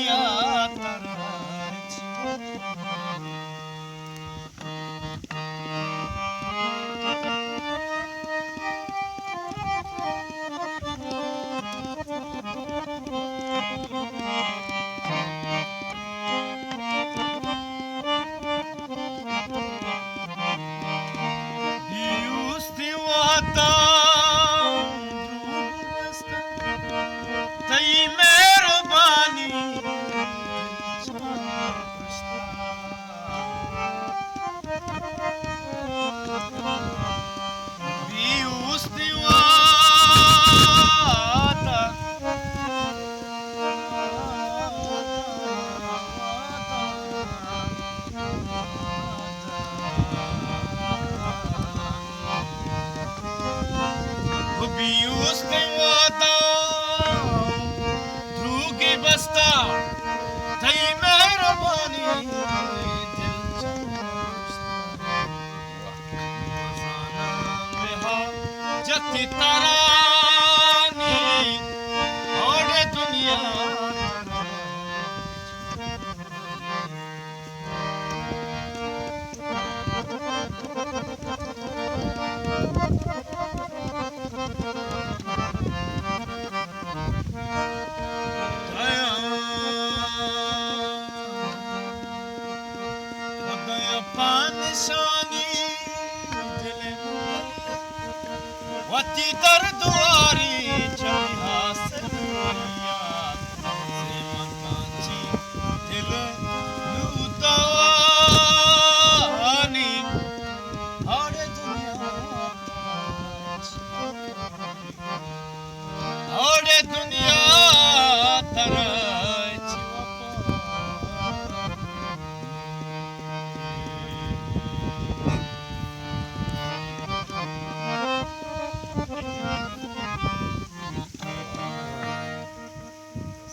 دنیا ترا چی؟ بیوستی وہدا دروگ بستہ، تئی مہربانی بیوستی وہدا۔ و بیوستی وہدا دروگی بستہ، تئی مہربانی دل چہ بستہ۔ زاناں بہ حاجت ترانی، اوڑ دنیا ترا۔ خدایا پادشانی دل، وتی درد واری چہ